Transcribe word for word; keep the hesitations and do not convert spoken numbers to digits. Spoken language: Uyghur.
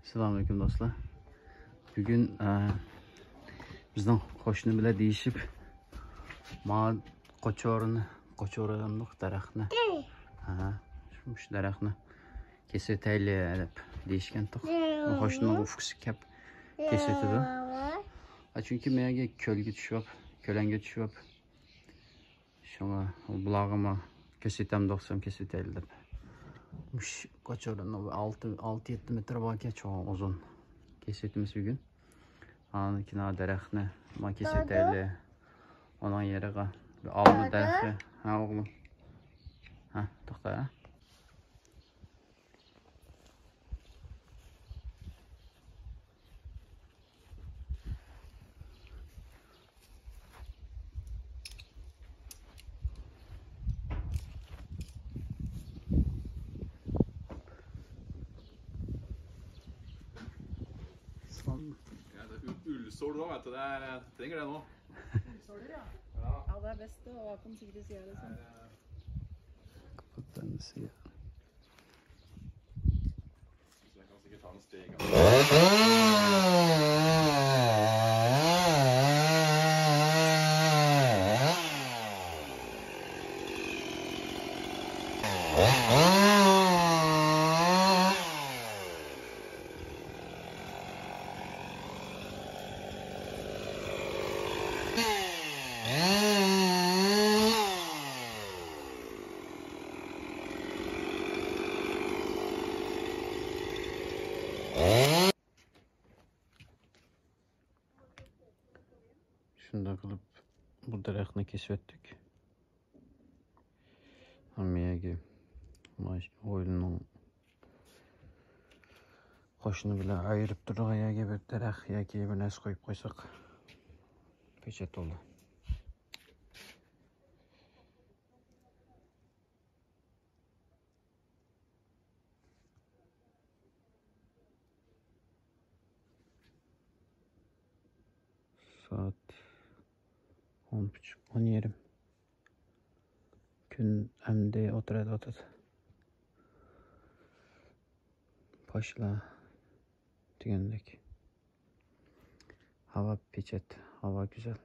ئەسسالامۇئەلەيكۇم دوستلار. بۈگۈن، ئە، بىزنىڭ قوشنا بىلەن دېيىشىپ، ما قوچورىنى، قوچورا دەمدۇق دەرەخنى. ھە، شۇ، شۇ دەرەخنى كېسىۋېتەيلى دەپ دېيىشكەنتۇق. قوشنىنىڭ ئۇكىسى كەپ كېسىۋېتىدۇ. ھە، چۈنكى مەيەگە كۆلگە چۈشۈپ، كۆلەڭگە چۈشۈپ، شۇڭا بۇلارغىمۇ كېسىۋېتەمدۇق دېسەم، كېسىۋېتەيلى دەپ. مۇشۇ قوچورىنىڭ ئالتە، ئالتە يەتتە مېتىر باركەن، چوڭ ئۇزۇن. كېسىۋېتىمىز بۈگۈن. ئاندىن كېيىن دەرەخنى ما كېسىۋېتەيلى. ئۇنىڭ يېرىغا بىر ئالما دەرىخى. ھە، ئوغلۇم. ھە، توختا، ھە. Sånn. Ja, det er ull-, ullsåler òg, vet du. Det er, eh, trenger det nå. Ullsåler, ja. Ja. Ja, det er best å ha på den sikre sida, liksom. Det er, eh, På den siden. Så jeg kan sikkert ta en steg. شۇنداق قىلىپ بۇ دەرەخنى كېسىۋەتتۇق. ھەممە يەرگە ماش-، ھويلىنىڭ قوشنا بىلەن ئايرىپ تۇرىدىغان يەرگە بىر دەرەخ ياكى بىر نەرسە قويۇپ قويساق، پېچەت بولىدۇ. سائەت ئون ئۈچ، ئون يېرىم. كۈن ئەمدى ئوتتۇرىدا ئاتىدۇ. پاشلا دېگەندەك. ھاۋا پېچەت، ھاۋا گۈزەل.